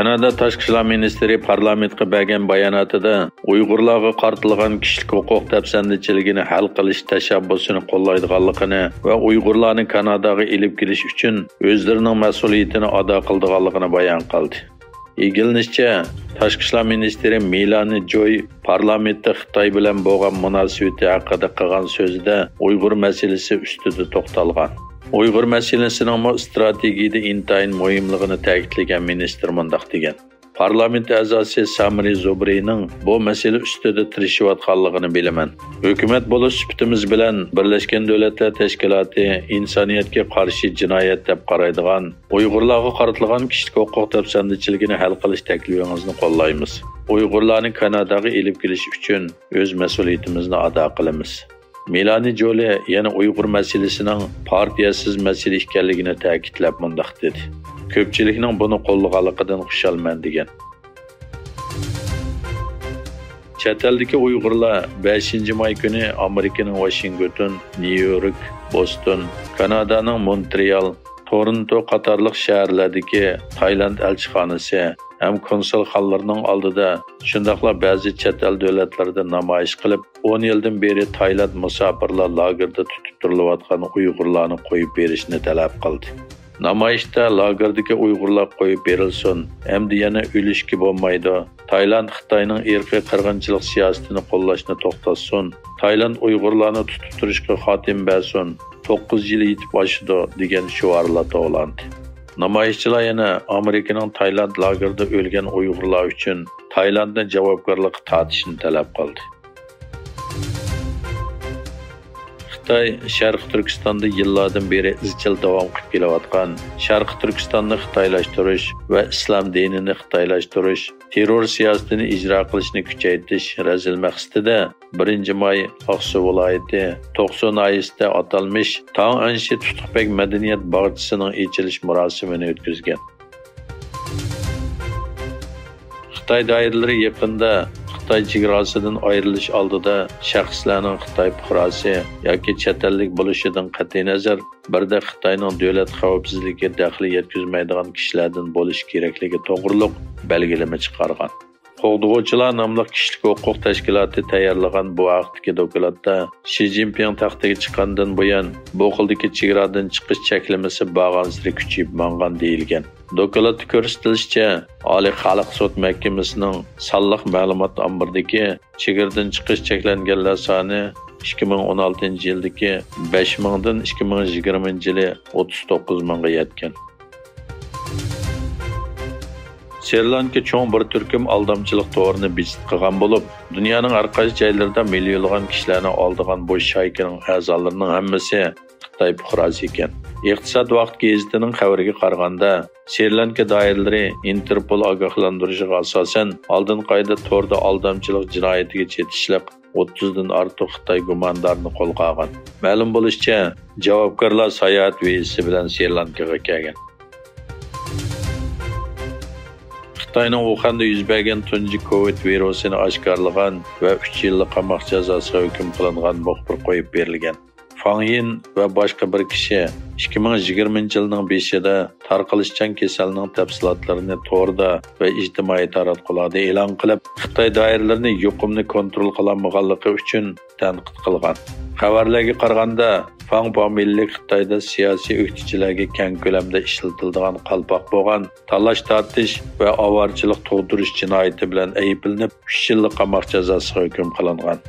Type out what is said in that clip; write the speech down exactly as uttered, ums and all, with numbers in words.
كانادا تاشقى ئىشلار مىنىستىرى پارلامېنتقا بەرگەن باياناتىدا ئۇيغۇرلارغا قارىتىلغان كىشىلىك ھوقۇق دەپسەندىچىلىكىنى ھەل قىلىش تەشەببۇسىنى قوللايدىغانلىقىنى ۋە ئۇيغۇرلارنى كاناداغا ئېلىپ كېلىش ئۈچۈن ئۆزلىرىنىڭ مەسئۇلىيىتىنى ئادا قىلىدىغانلىقىنى بايان قىلدى. ئىگىلىنىشىچە، تاشقى ئىشلار مىنىستىرى مېلانى جوي پارلامېنتتا خىتاي بىلەن بولغان مۇناسىۋىتى ھەققىدە قىلغان سۆزىدە ئۇيغۇر مەسىلىسى ئۈستىدە توختالغان. ئۇيغۇر مەسىلىسىنىڭمۇ ئىستراتېگىيىدە ئىنتايىن مۇھىملىقىنى تەكىتلىگەن مىنىستىر مۇنداق دېگەن: پارلامېنت ئەزاسى سامرى زۇبرىنىڭ بۇ مەسىلە ئۈستىدە تىرىشىۋاتقانلىقىنى بىلىمەن. ھۆكۈمەت بولۇش سۈپىتىمىز بىلەن بىرلەشكەن دۆلەتلەر تەشكىلاتى ئىنسانىيەتكە قارشى جىنايەت دەپ قارايدىغان ئۇيغۇرلارغا قارىتىلغان كىشىلىك ھوقۇق دەپسەندىچىلىكىنى ھەل قىلىش تەكلىپىڭىزنى قوللايمىز. ئۇيغۇرلارنى كاناداغا ئېلىپ كېلىش ئۈچۈن ئۆز مەسئۇلىيىتىمىزنى ئادا قىلىمىز. مېلانى جولى يەنە ئۇيغۇر مەسىلىسىنىڭ پارتىيەسىز مەسىلە ئىكەنلىكىنى تەكىتلەپ مۇنداق دېدى: كۆپچىلىكنىڭ بۇنى قوللىغانلىقىدىن خۇشالمەن، دېگەن. چەت ئەلدىكى ئۇيغۇرلار بەشىنچى ماي كۈنى ئامېرىكىنىڭ ۋاشىنگتون، نيۇ يورك، بوستون، كانادانىڭ مونترېئال، تورونتو قاتارلىق شەھەرلەردىكى تايلاند ئەلچىخانىسى ھەم كونسۇلخانىلىرىنىڭ ئالدىدا، شۇنداقلا بەزى چەت ئەل دۆلەتلىرىدە نامايىش قىلىپ، ئون يىلدىن بېرى تايلاند مۇساپىرلار لاگېرىدا تۇتۇپ تۇرۇلۇۋاتقان ئۇيغۇرلارنى قويۇپ بېرىشنى تەلەپ قىلدى. نامايىشتا لاگېردىكى ئۇيغۇرلار قويۇپ بېرىلسۇن، ئەمدى يەنە ئۆلۈشكە بولمايدۇ، تايلاند خىتاينىڭ ئىرقىي قىرغىنچىلىق سىياسىتىنى قوللاشنى توختاتسۇن، تايلاند ئۇيغۇرلارنى تۇتۇپ تۇرۇشقا خاتىمە بەرسۇن، توققۇز يىل يېتىپ ئاشىدۇ، دېگەن شوئارلار توۋلاندى. نامايىشچىلار يەنە ئامېرىكىنىڭ تايلاند لاگېرىدا ئۆلگەن ئۇيغۇرلار ئۈچۈن تايلاندنى جاۋابكارلىققا تارتىشنى تەلەپ قىلدى. خىتاي شەرقىي تۈركىستاندا يىللاردىن بېرى ئىزچىل داۋام قىلىپ كېلىۋاتقان شەرقىي تۈركىستاننى خىتايلاشتۇرۇش ۋە ئىسلام دىنىنى خىتايلاشتۇرۇش، تېررور سىياسىتىنى ئىجرا قىلىشنى كۈچەيتىش رەزىل مەقسىتىدە، بىرىنچى ماي ئاقسۇ ۋىلايىتى توقسۇ ناھىيەسىدە ئاتالمىش تاڭ ئەنشى تۇتۇق بەگ مەدەنىيەت باغچىسىنىڭ ئېچىلىش مۇراسىمىنى ئۆتكۈزگەن. خىتاي دائىرىلىرى يېقىندا خىتاي چېگراسىدىن ئايرىلىش ئالدىدا شەخسلەرنىڭ خىتاي پۇقراسى ياكى چەت ئەللىك بولۇشىدىن قەتئىينەزەر، بىردەك خىتاينىڭ دۆلەت خەۋپسىزلىكىگە دەخلى يەتكۈزمەيدىغان كىشىلەردىن بولۇشى كېرەكلىكى توغرۇلۇق بەلگىلىمە چىقارغان. قوغدىغۇچىلار ناملىق كىشىلىك ھوقۇق تەشكىلاتى تەييارلىغان بۇ ھەقتىكى دوكلاتتا، شى جىنپىڭ تەختكە چىققاندىن بۇيان، بۇ خىلدىكى چېگرادىن چىقىش چەكلىمىسى بارغانسېرى كۈچىيىپ ماڭغان دېيىلگەن. دوكلاتتا كۆرسىتىلىشىچە، ئالىي خەلق سوت مەھكىمىسىنىڭ سانلىق مەلۇمات ئامبىرىدىكى چېگرىدىن چىقىش چەكلەنگەنلەر سانى ئىككى مىڭ ئون ئالتىنچى يىلدىكى بەش مىڭدىن ئىككى مىڭ يىگىرمىنچى يىلى ئوتتۇز توققۇز مىڭغا يەتكەن. سرى لانكا چوڭ بىر تۈركۈم ئالدامچىلىق تورىنى بىچىت قىلغان بولۇپ، دۇنيانىڭ ھەر قايسى جايلىرىدا مىليونلىغان كىشىلەرنى ئالدىغان بۇ شايكىنىڭ ئەزالىرىنىڭ ھەممىسى خىتاي پۇقراسى ئىكەن. ئىقتىساد ۋاقىت گېزىتىنىڭ خەۋىرىگە قارىغاندا، سرى لانكا دائىرىلىرى ئىنتېرپول ئاگاھلاندۇرۇشىغا ئاساسەن، ئالدىنقى ئايدا توردا ئالدامچىلىق جىنايىتىگە چېتىشلىق ئوتتۇزدىن ئارتۇق خىتاي گۇماندارىنى قولغا ئالغان. مەلۇم بولۇشىچە، جاۋابكارلار ساياھەت ۋىزىسى بىلەن سرى لانكىغا كەلگەن. خىتاينىڭ ۋۇخەندە يۈز بەرگەن تۇنجى كوۋىد ۋىرۇسىنى ئاشكارىلىغان ۋە ئۈچ يىللىق قاماق جازاسىغا ھۆكۈم قىلىنغان مۇخبىر قويۇپ بېرىلگەن. فاڭ يىن ۋە باشقا بىر كىشى ئىككى مىڭ يىگىرمىنچى يىلنىڭ بېشىدا تارقىلىشچان كېسەلنىڭ تەپسىلاتلىرىنى توردا ۋە ئىجتىمائىي تاراتقۇلاردا ئېلان قىلىپ، خىتاي دائىرىلىرىنى يۇقۇمنى كونترول قىلالمىغانلىقى ئۈچۈن تەنقىد قىلغان. خەۋەرلەرگە قارىغاندا، فاڭ فامىلىلىك خىتايدا سىياسىي ئۆكتىچىلەرگە كەڭ كۆلەمدە ئىشلىتىلىدىغان قالپاق بولغان تالاش-تارتىش ۋە ئاۋارىچىلىق تۇغدۇرۇش جىنايىتى بىلەن ئەيىبلىنىپ، ئۈچ يىللىق قاماق جازاسىغا ھۆكۈم قىلىنغان.